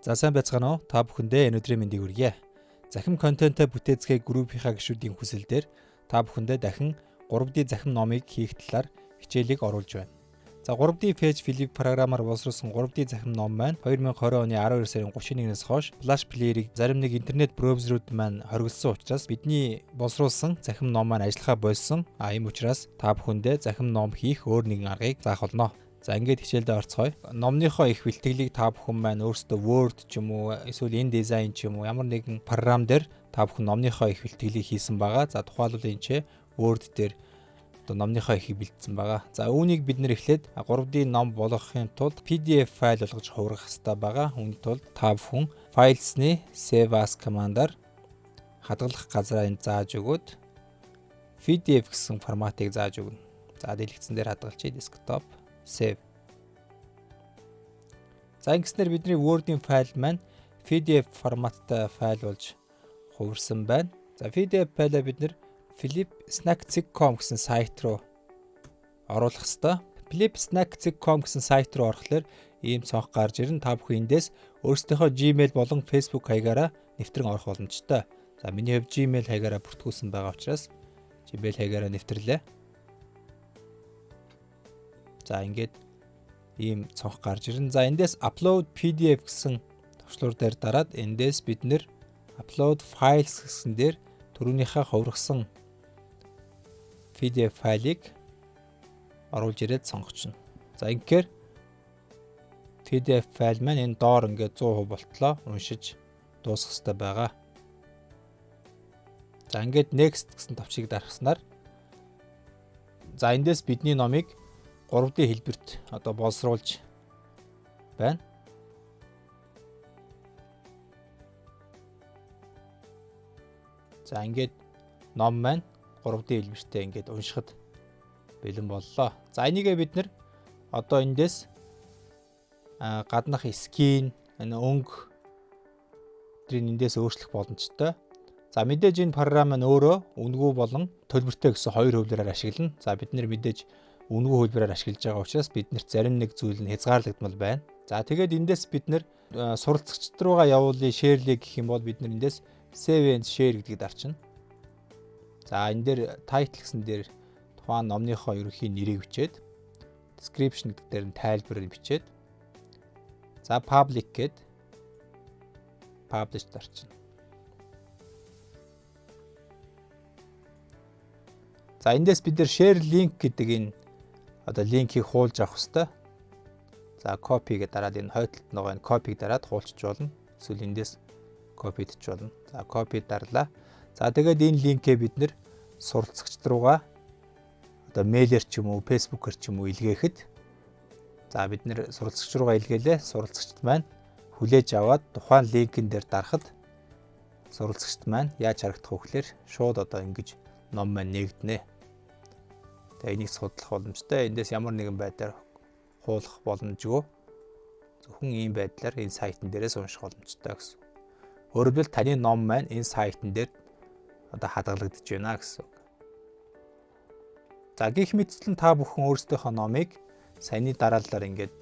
За, сайн байцгаана уу? Та бүхэндээ энэ өдрийн мэндийг хүргье. Захим контентоо бүтээцгээе группийнхаа гишүүдийн хүсэл дээр та бүхэндээ дахин 3D захим номыг хийх талаар хичээлийг оруулж байна. За, 3D Page Flip програмаар боловсруулсан 3D захим ном маань 2020 оны 12 сарын 31-ээс хойш Flash Player-ыг зарим нэг интернет браузерууд маань хоригдсон учраас бидний боловсруулсан захим ном маань ажиллахаа больсон. А ийм учраас та бүхэндээ захим ном хийх өөр нэгэн аргыг заах болно. За, ингээд хичээлдээ орцгоё. Номныхоо их бэлтгэлийг та бүхэн маань өөрсдөө Word ч юм уу, эсвэл InDesign ч юм уу, ямар нэгэн програм дээр та бүхэн номныхоо их бэлтгэлийг хийсэн байгаа. За, тухайлбал энэ ч Word дээр одоо номныхоо эхийг бэлдсэн байгаа. За, үүнийг бид нэр эхлээд 3D ном болгохын тулд PDF файл болгож хувиргах хэрэгтэй байгаа. Үүний тулд та бүхэн Files-ны Save As командаар хадгалах газраа энд зааж өгөөд PDF гэсэн форматыг зааж өгнө. За, дэлгэцэн дээр хадгалчихъя, desktop, save. За, ингэснээр бидний Word-ийн файл маань PDF форматтай файл болж хувирсан байна. За, PDF файлаа бид нэр flipsnack.com гэсэн сайт руу оруулах хэрэгтэй. flipsnack.com гэсэн сайт руу орохлоор ийм цонх гарч ирнэ. Та бүхэн эндээс өөрсдийнхөө Gmail болон Facebook хаягаараа нэвтрэн орох боломжтой. За, миний хувьд Gmail хаягаараа бүртгүүлсэн байгаа учраас Gmail хаягаараа нэвтрлээ. За, ингээд ийм цонх гарч ирнэ. За, эндээс upload PDF гэсэн товчлуур дээр дараад эндээс бид нэр upload files гэсэн дээр түрүүнийхээ хувиргасан PDF файлыг оруулж ирээд сонгочихно. За, ингэхээр PDF файл маань энэ доор ингээд 100% болтлоо уншиж дуусгах хэрэгтэй байгаа. За, ингээд next гэсэн товчийг дарахснаар, за, эндээс бидний номыг 3D хэлбэрт одоо боловсруулж байна. За, ингээд ном маань 3D хэлбэртэй ингээд уншихад бэлэн боллоо. За, энийгээ бид нэр одоо эндээс гаднах skin, энэ өнгө тэрийг эндээс өөрчлөх боломжтой. За, мэдээж энэ програм маань өөрөө үнэгүй болон төлбөртэй гэсэн хоёр хувилбараар ашиглана. За, бид нэр мэдээж үнэгүй хувилбараар ашиглаж байгаа учраас биднэрт зарим нэг зүйл нь хязгаарлагдмал байна. За, тэгээд эндээс бид нэр суралцагчид руугаа явуулъя, share лэе гэх юм бол бид нэр эндээс save and share гэдгийг дарчна. За, энэ дээр title гэсэн дээр тухайн номныхоо ерөнхий нэрийг бичээд, description гэдэг дээр нь тайлбарыг бичээд, за, public гээд publish дарчна. За, эндээс бид нэр share link гэдэг энэ одоо линкийг хуулж авах хэрэгтэй. За, copy гэдээ дараад энэ хойдолд нөгөө энэ copy-г дараад хуулчих болно. Эсвэл эндээс copy дчих болно. За, copy дарлаа. За, тэгээд энэ линкээ бид нэр суралцагчид руугаа одоо мэйлэр ч юм уу, Facebook-ээр ч юм уу илгээхэд, за, бид нэр суралцагч руугаа илгээлээ. Суралцагчид маань хүлээж аваад тухайн линкэн дээр дарахад суралцагчид маань яаж харагдах вэ гэхээр шууд одоо ингэж ном маань нээгдэнэ. Тэгээ энийг судлах боломжтой. Эндээс ямар нэгэн байдлаар хуулах боломжгүй. Зөвхөн ийм байдлаар энэ сайтн дээрээс унших боломжтой гэсэн. Өөрөөр хэлбэл, таны ном маань энэ сайтн дээр одоо хадгалагдаж байна гэсэн үг. За, гэх мэтчлэн та бүхэн өөрсдийнхөө номыг саяны дараалалаар ингээд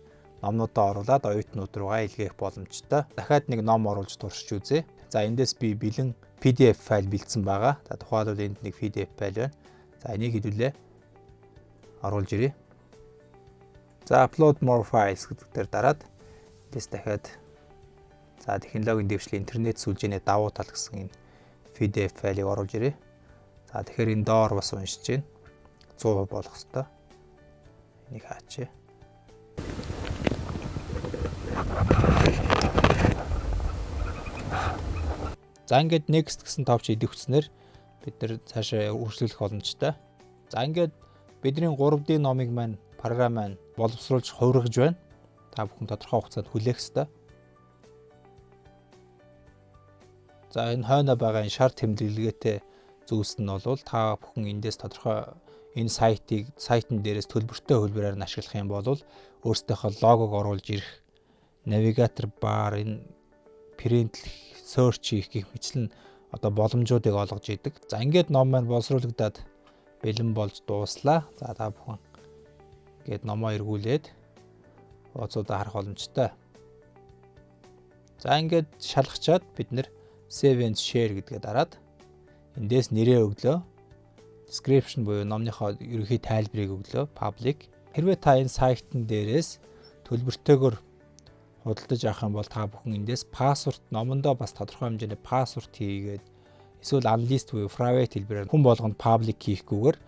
номнуудаа оруулаад оюутнууд руугаа илгээх боломжтой. Дахиад нэг ном оруулж туршиж үзье. За, эндээс би бэлэн PDF файл бэлдсэн байгаа. За, тухайлбал энд нэг PDF файл байна. За, энийг хэдүүлээ оруулж ирье. За, upload more files гэдэг дээр дараад эндээс дахиад, за, технологийн дэвшлийн интернет сүлжээний давуу тал гэсэн энэ PDF файлыг оруулж ирье. За, тэгэхээр энэ доор бас уншиж байна. 100% болох хэвээр. Энийг хаачээ. За, ингээд next гэсэн товч идэвхснээр бид нэр цаашаа үргэлжлүүлэх боломжтой. За, ингээд бидний 3D номыг маань програм маань боловсруулж хувиргаж байна. Та бүхэн тодорхой хугацаанд хүлээх ёстой. За, энэ хойно байгаа энэ шар тэмдэглэгээтэй зүйлс нь бол та бүхэн эндээс тодорхой энэ сайтыг сайтн дээрээс төлбөртэй хувилбараар нь ашиглах юм бол өөрсдийнхөө логог оруулж ирэх, navigator bar, энэ print лэх, search хийх гэх мэтлэн одоо боломжуудыг олгож идэг. За, ингээд ном маань боловсруулагдаад бэлэн болж дууслаа. За, та бүхэн ингээд номоо эргүүлээд хуудасуудаа харах боломжтой. За, ингээд шалгачаад бид нар save and share гэдгээ дараад эндээс нэрээ өглөө. Description буюу номныхоо ерөнхий тайлбарыг өглөө. Public. Хэрвээ та энэ сайтн дээрээс төлбөртэйгээр худалдаж авах юм бол та бүхэн эндээс password, номондоо бас тодорхой хэмжээний password хийгээд эсвэл unlist буюу private хэлбэрээр хүн болгонд public хийхгүйгээр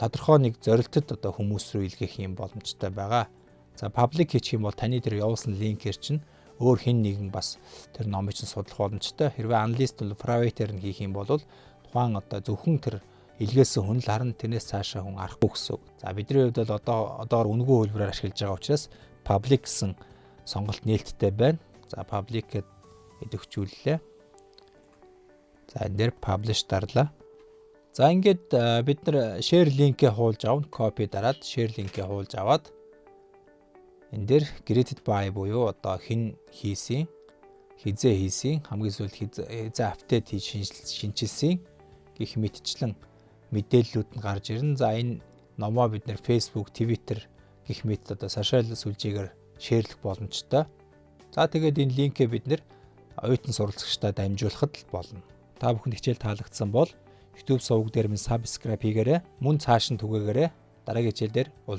тодорхой нэг зорилтод одоо хүмүүс рүү илгээх юм боломжтой байгаа. За, public хийчих юм бол таны тэр явуулсан линкээр чинь өөр хэн нэгэн бас тэр номыг чинь судлах боломжтой. Хэрвээ unlist бол private-ээр нь хийх юм бол тухайн одоо зөвхөн тэр илгээсэн хүн л харна, тэрнээс цаашаа хүн арахгүй гэсэн үг. За, бидний хувьд бол одоогор үнэгүй хэлбэрээр ашиглаж байгаа учраас public гэсэн сонголт нээлттэй байна. За, public гэд идэвхжүүллээ. За, энэ дээр publish дарлаа. За, ингээд бид нар share link-ээ хуулж авна. Copy дараад share link-ээ хуулж аваад энэ дээр created by буюу одоо хэн хийсэн, хэзээ хийсэн, хамгийн сүүлд хэзээ update хийж шинэчилсэн гэх мэтчлэн мэдээллүүд нь гарч ирнэ. За, энэ номоо бид нар Facebook, Twitter гэх мэт одоо social сүлжээгээр share лэх боломжтой. За, тэгээд энэ линкээ бид нар оюутан суралцагчдад дамжуулахад л болно. Та бүхэнд хичээл таалагдсан бол YouTube суваг дээр минь subscribe хийгээрэй. Мөн цааш нь түгээгээрэй. Дараагийн хичээл дээр уулзъя.